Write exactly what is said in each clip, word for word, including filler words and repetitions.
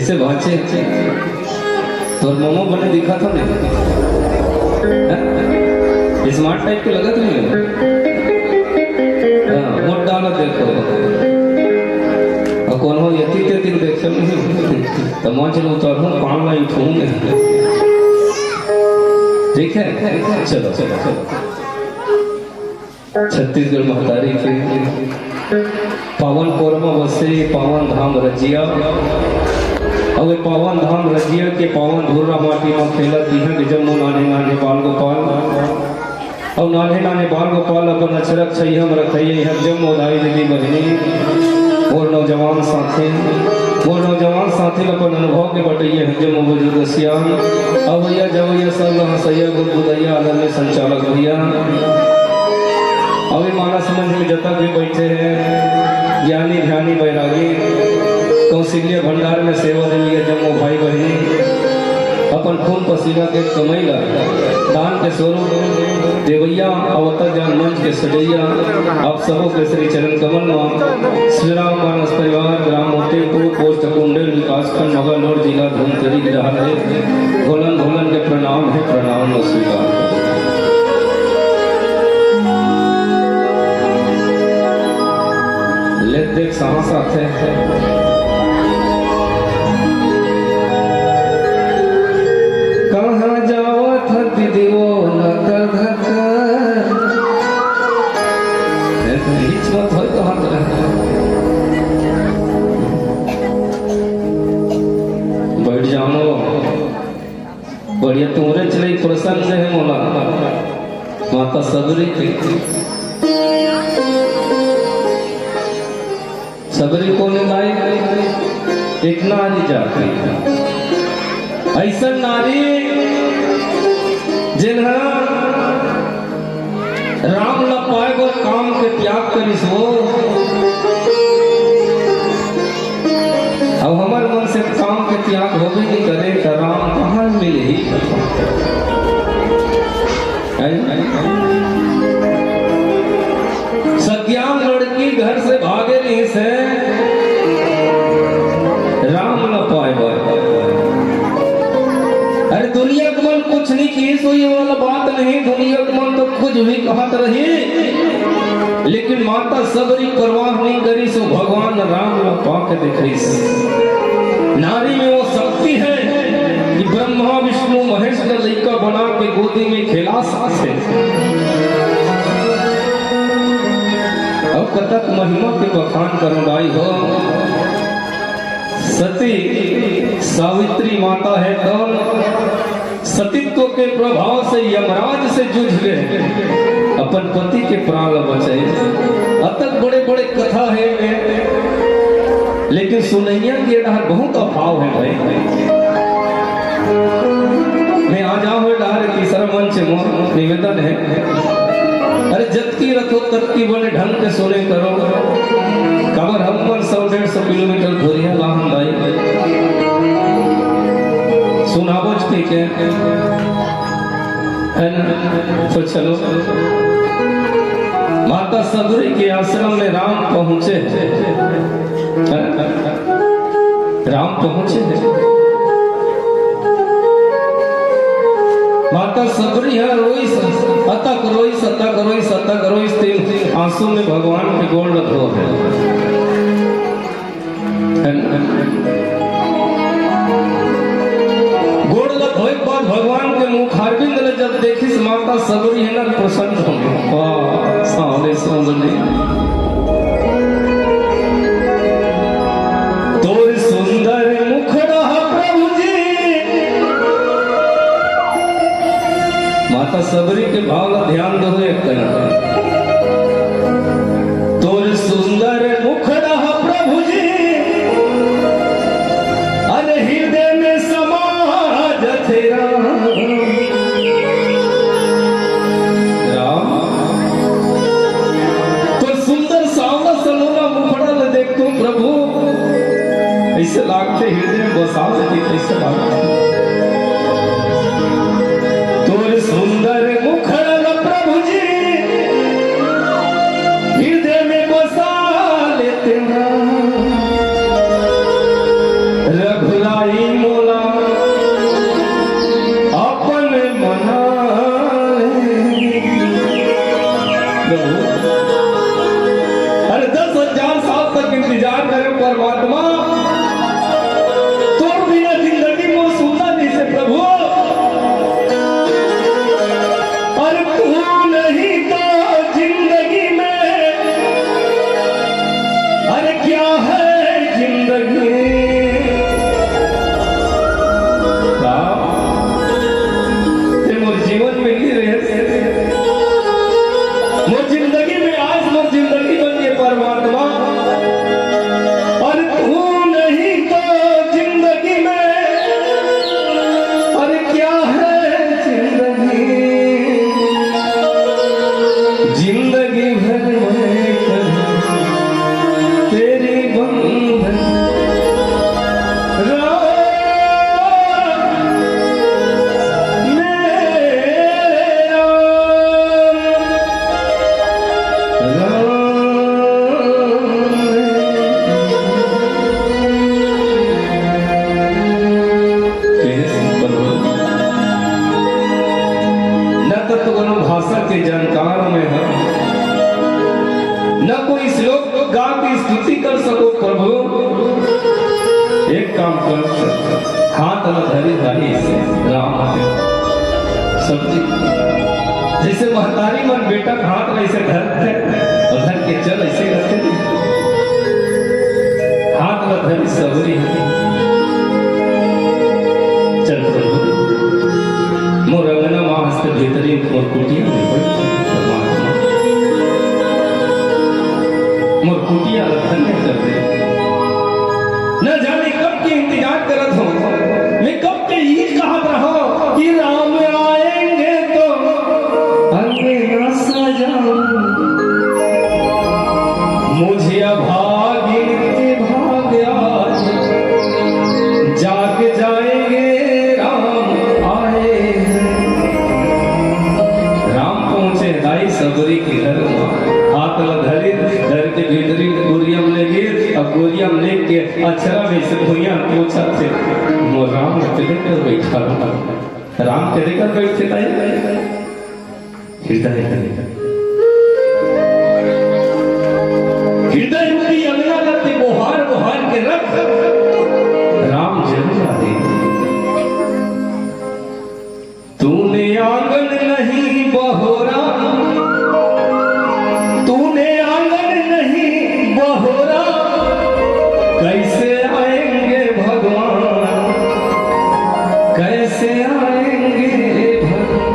से बाचे, तोर मोमो बने दिखा था नहीं? हाँ? स्मार्ट टाइप के लगत नहीं है? हाँ, मोट डाला देखो। और कौन हो यति ते दिन देखे नहीं? तो मैं चलो उतार हूँ, पान लाई ठूंगे। ठीक है, चलो, चलो, चलो। छत्तीसगढ़ महतारी के पावन कोरमा बसे पावन धाम रजिया। अउ ए पावन धाम रजिया के पावन धुर्रा माटी म खेलत इहाँ के जम्मो नान्हे नान्हे बाल गोपाल अउ नान्हे नान्हे बाल गोपाल अपन अचरक छइहा म रखइया इहाँ जम्मो दाई दीदी बहिनी, मोर नौजवान साथी, मोर नौजवान साथी ल अपन अनुभव के बटइया हे जम्मो बुजुर्ग सियान, अवइया जवइया सब ल हंसइया गुदगुदइया आदरणीय संचालक भैया। अउ ए मानस मंच में जतक भी बइठे हे, ज्ञानी ध्यानी बैरागी, कौशल्या भंडार में सेवा देवइया जम्मो भाई बहिनी, अपन खून पसीना के कमई ला दान के स्वरूप देवइया अवतक जान मंच के सजइया, आप सबो के श्री चरण कमल में श्री राम मानस परिवार, ग्राम मोतीपुर, पोस्ट कुंडल, विकासखंड मगलोड, जिला धमतरी, ग्राहक हे। भोलन भोलन के प्रणाम हे, प्रणाम ल स्वीकार करो। ले देख सांस आथे। कहाँ जावत ह दीदी वो लकर धकर? ए, तो हिच मत होय तो हाथ रख। बैठ जाओ। बढ़िया, तुमरे चले प्रसन्न हे मोला। माता सबरी के, सबरी कोन हे भाई? एक नारी जाति, अइसन नारी जेन ह राम ल पाए बर काम के त्याग करिस हो। अब हमर मन से काम के त्याग होबे नहीं करे, त राम कहाँ मिलही? हैं? सज्ञान लड़की घर से भागे नहीं से राम न पाए बर। अरे दुनिया के मन कुछ नहीं किहिस हो, ये वाला बात नहीं, दुनिया के मन तो कुछ भी कहत रही, लेकिन माता सबरी परवाह नहीं करिस, वो भगवान राम ला पाके दिखइस। नारी में वो शक्ति है कि ब्रह्मा विष्णु महेश का लइका बना के गोदी में खेला सकथे। अउ कतक महिमा के बखान करो दाई हो। सती सावित्री माता हे, कौन सतीत्व के प्रभाव से यमराज से जूझ के अपन पति के प्राण ल बचाइस। अतक बड़े बड़े कथा हे में, लेकिन सुनइया के डहर बहुत अभाव हे भाई। में आ जाओ हे डहर तीसरा मंच, मोर निवेदन हे, अरे जतकी रथो ततकी बने ढंग के सुने करो। काबर हम मन सौ डेढ़ सौ किलोमीटर घुरिया लाहन दाई। सुनावच के, के, है ना? तो चलो। माता सबरी के आश्रम में राम पहुंचे। राम पहुंचे हे। माता सबरी ह रोइस, अतक रोइस, अतक रोइस, अतक रोइस, तेन आंसू में भगवान के गोड़ ल धो हे। गोड़ ल धोए के बाद भगवान के मुखारविंद ल जब देखिस माता सबरी ह न प्रसन्न हो गे। वाह, सावले सावले। तोर सुंदर मुखड़ा प्रभु जी। माता सबरी के भाव ला ध्यान दो एक कना। तोर सुंदर मुखड़ा प्रभु जी, अरे हृदय में समा जथे राम। राम, तोर सुंदर सावला सलोना मुखड़ा ल देखथों प्रभु, अइसे लागथे हृदय में बसा लेथे, कइसे लागथे। तोर सुंदर मुखड़ा ल प्रभु जी, भाषा के जानकार मैं हूँ, न कोई श्लोक गा के स्तुति कर सको प्रभु। एक काम कर, हाथ ला धरे दाई से राम के सब्जी, जैसे महतारी मन बेटा के हाथ ला ऐसे धरथे, अउ धर के चल ऐसे करथे। हाथ ला धरे सबरी, चल प्रभु, मोर अंगना मा हस्त भीतरी मोर कुटिया में बैठ परमात्मा, मोर कुटिया ला धन्य कर दे। न जाने कब के इंतजार करत हो, मैं कब के ये कहत रहो कि राम आएंगे तो अंगना सजाओ। मुझे अभागिन के भाग आज जाग जाएंगे, राम आए हैं। राम पहुंचे दाई सबरी के घर मा, हाथ ला धरी, धर के भीतरी बोरिया में ले गिस, अब बोरिया में लेके अचरा में से भुइयां पोछत हे, मोर राम के लेकर बैठा रहा। राम के लेकर बैठे दाई, हृदय, हृदय रूपी अंगना ला ते बोहार बोहार के रख, राम जरूर आए। तूने आंगन नहीं बहोरा, तूने आंगन नहीं बहोरा, कैसे आएंगे भगवान, कैसे आएंगे भगवान।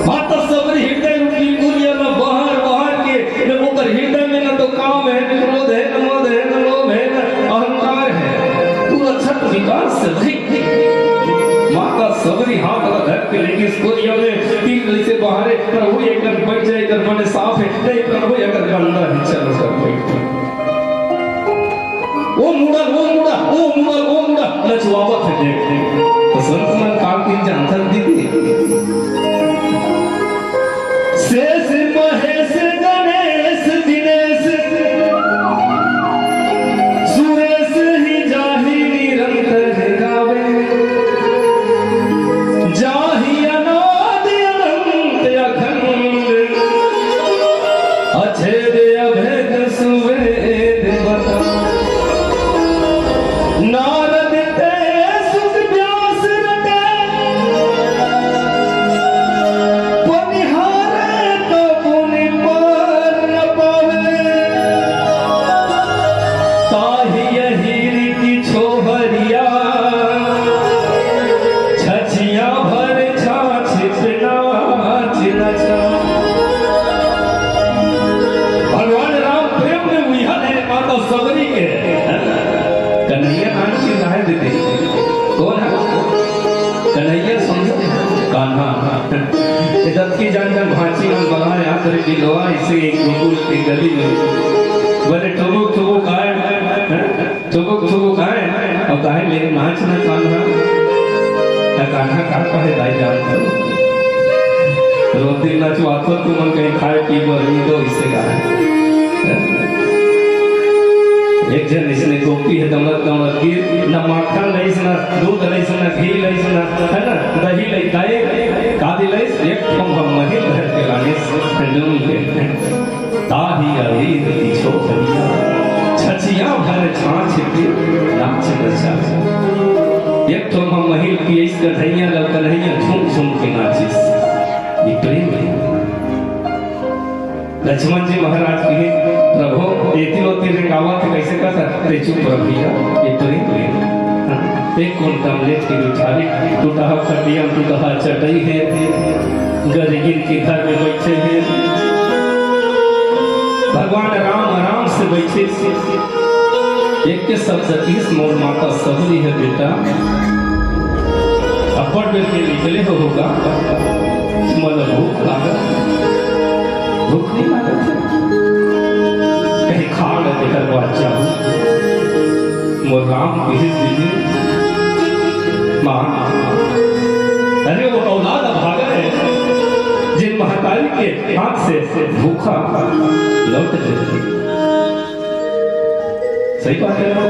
माता सबरी हृदय रूपी बोरिया में बहार बहार के, न ओकर हृदय में न तो काम है, न क्रोध है, न मद है, न लोभ है, न अहंकार है, पूरा छत विकास से रहित। माता सबरी हाथ ला धर के लेके इस बोरिया में तीर ले से बहारे, प्रभु एकर बच जाए, एकर मन साफ है, नहीं प्रभु एकर गंदा है, चलो सब बैठ। ओ मुड़ा, ओ मुड़ा, ओ मुड़ा, ओ मुड़ा, नचवावत है, देख, देख। तो संत मन काल की जानथन दीदी। शेष महेश गणेश दिनेश, सुरेश ही जाहि निरंतर गावे। जाहि अनादि अनंत अखंड, अछेद अभेद सुवेद बता। नारद ते सुत व्यास रटे, पनिहारे तो पुनि पार न पावे। ताहि अहीर की छोहरिया, छछिया भर छाछ पे नाच नचा। भगवान राम प्रेम में उइहन है माता सबरी के। कन्हैया नाम की राय देते। कौन है? कन्हैया समझो? कान्हा। ये दत्त की जान जान भांची मन बना यहाँ तेरे बिलवा इसे एक गोकुल की गली में। बोले, "ठुमुक ठुमुक आए, हैं? ठुमुक ठुमुक आए, अब काहे ले नाच ना कान्हा?" त कान्हा का कहे दाई जान तो? रोती नचवात हो तुमन कहीं खाए पी बर नहीं तो इससे कहा है। एक झन इसने गोपी है दमत दमत गिर, न माखन लइस, न दूध लइस, न घी लइस, न, है ना, दही लइस, दाई, कादी लइस, एक ठो हम महीन धर के लानिस, डूम के। ताहि अहीर की छोहरिया, छछिया भर छाछ पे नाच नचा। एक ठो हम महीन पियइस कन्हैया ल कन्हैया झूम झूम के नाचिस। ये प्रेम है। लक्ष्मण जी महाराज कहे, "प्रभु, एती ओती रेंगावत हे, कैसे कहता?" "ते चुप रह भैया, ये प्रेम है।" हाँ, एक कुंटम लेट के बिठारी, टूटा खटिया, टूटा चटई है, गरी गिर के घर में बैठे हैं। भगवान राम आराम से बैठे, एक के शब्द किहिस, "मोर माता सबरी है बेटा, अब्बड़ बेर के निकले हो होगा, मोला भूख लागत, भूख नहीं लागत है?" कहीं खा ले तेकर बाद जाहूं। मोर राम किहिस दीदी, माँ, अरे वो औलाद अभागा है, जेन महतारी के हाथ से भूखा लौट जाए। सही बात है ना?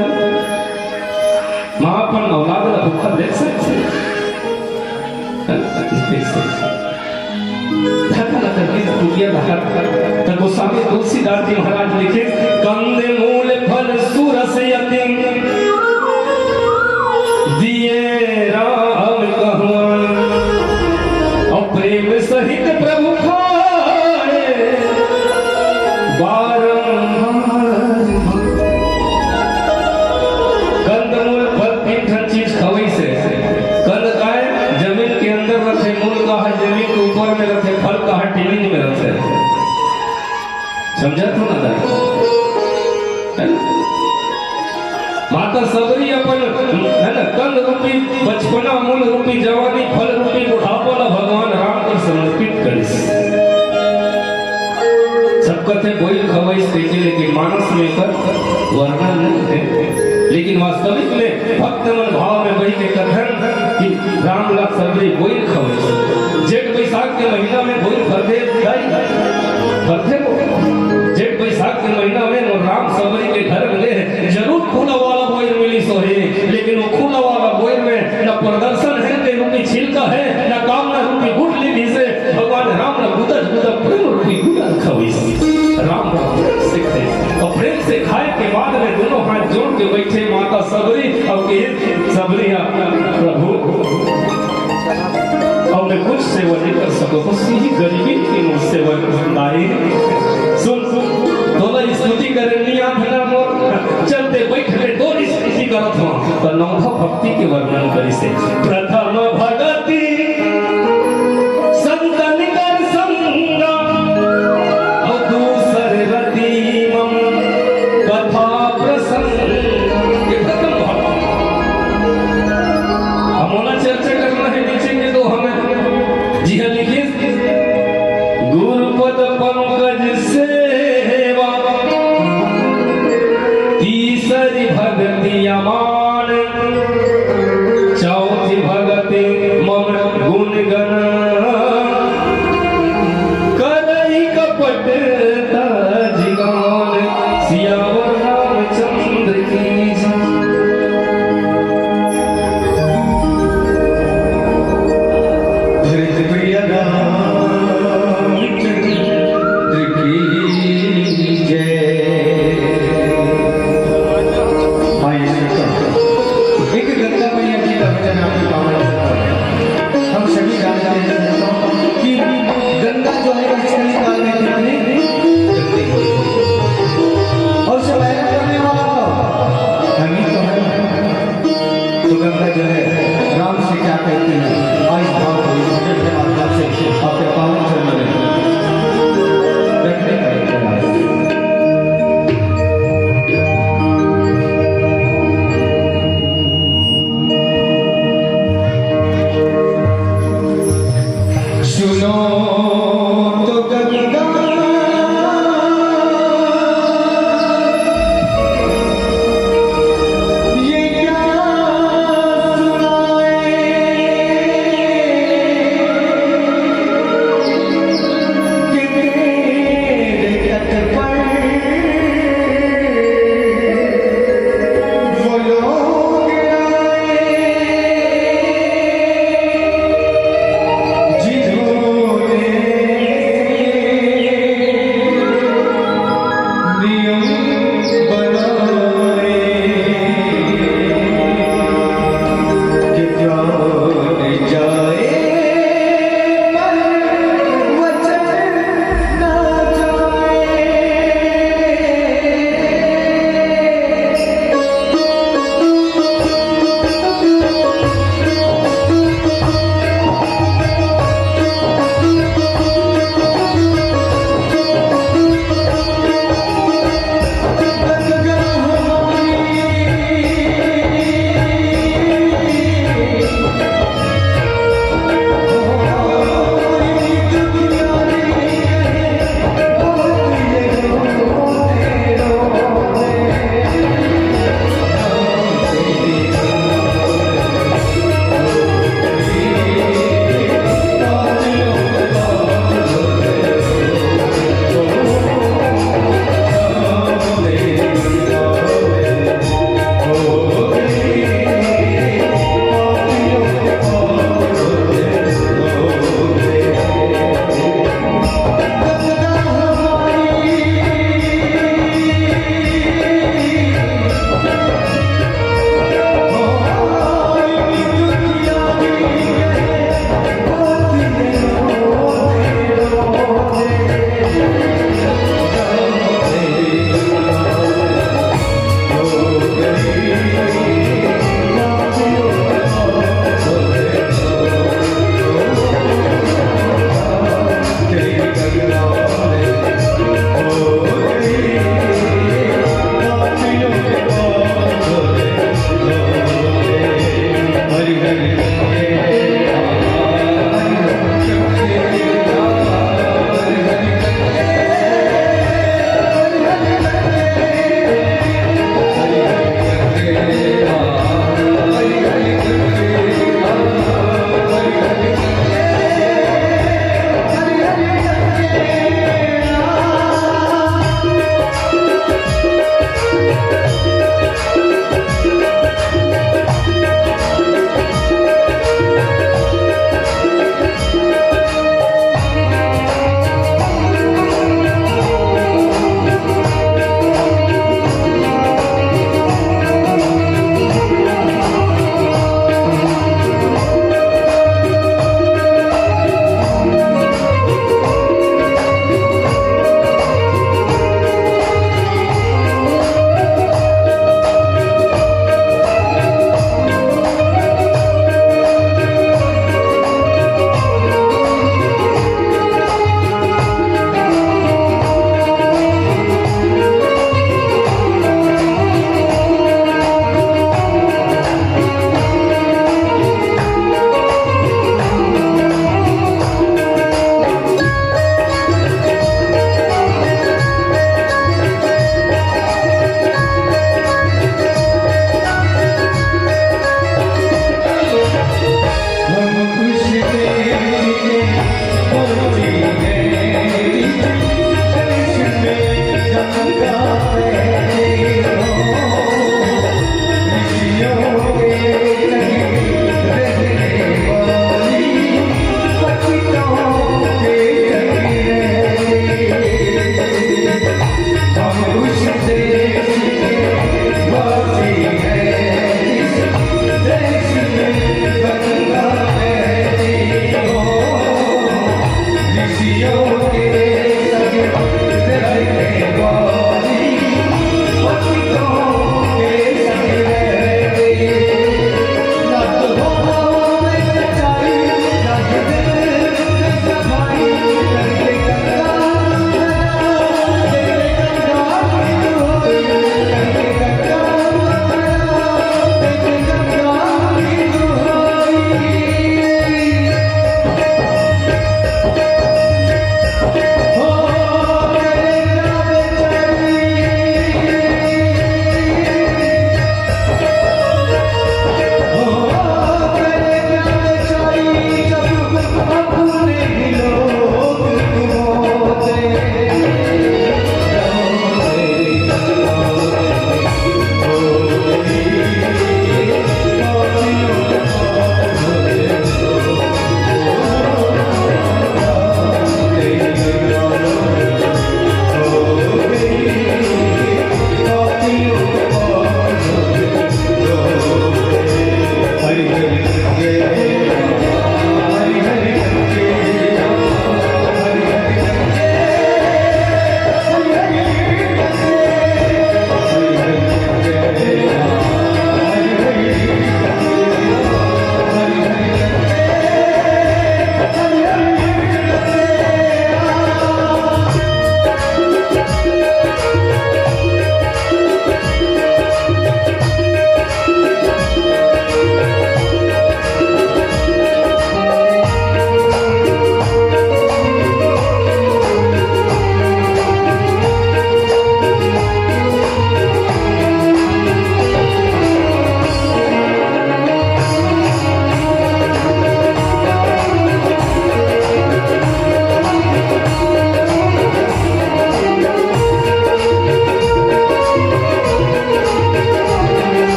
माँ अपन औलाद ला भूखा देख सकथे? देख सकथे। टूटिया धार। त गोस्वामी तुलसीदास जी महाराज लिखे, कंद मूल फल सुरस यति दिए राम कहवान, और प्रेम सहित प्रभु खाए बारंबार। कंदमूल फल तीन ठन चीज खवई से। कंद काय जमीन के अंदर रथे, मूल का है जमीन के ऊपर में रथे, फल का है टीलिंग में रथे। समझा तो ना दाई? है ना? माता सबरी अपन, है ना, कंद रूपी बचपना, मूल रूपी जवानी, फल रूपी बुढ़ापा ला भगवान राम कर समर्पित करिस। सब कथे बोइर खवइस कहिके, लेकिन मानस में एकर वर्णन नहीं है। लेकिन वास्तविक में भक्त मन भाव में बही के कथन कि राम ला सबरी बोइर खवइस। जेठ बैसाख के महीना में बोइर फरथे दाई, फरथे वो। जेठ बैसाख के महीना में वो राम सबरी के घर मिले हैं, जरूर खुला वाला बोइर मिली सोहे, लेकिन वो खुला वाला बोइर में न प्रदर्शन है, न रूपी छिलका है, न कामना रूपी गुठली भी से भगवान राम ने गुदर गुदर प्रेम रूपी गुदर खवइस। राम प्रेम से खाए, और प्रेम से खाए के बाद में दोनों हाथ जोड़ के बैठे माता सबरी और कहे, सबरी, हाँ, प्रभु, अब मैं कुछ सेवा नहीं कर सकूं, बस यही गरीबी की मोर सेवा दाई। सुन, सुन, तोला स्तुति करे नहीं आत ना मोर, चलते बैठ में तोर स्तुति करत हूँ। तो नौभा भक्ति के वर्णन करिसे, प्रथम भगति संतन कर संगा, और दूसर रति मम कथा प्रसंग। ये प्रथम भक्ति। हम ओला चर्चा करना है नीचे के दो हमें। जी हाँ, लिखिए। गुरुपद पंकज सेवा, तीसरी भक्ति अमान, चौथी भक्ति मम गुण गण, करई कपट तज गान। सियावर रामचंद्र की जय। धृत प्रिय रामचंद्र की जय। आइए संतों, एक गंगा मैया जी का वचन आपके पावन चरणों में। हम सभी जानते हैं संतों कि गंगा जो है इस कलिकाल में कितनी गंदी हो चुकी है। और उसे मैला करने वाला कौन? हम ही तो है। तो गंगा जो है राम से क्या कहती है, आज भाव को इस भजन के माध्यम से आपके पावन चरणों में रखने का एक प्रयास। सुनो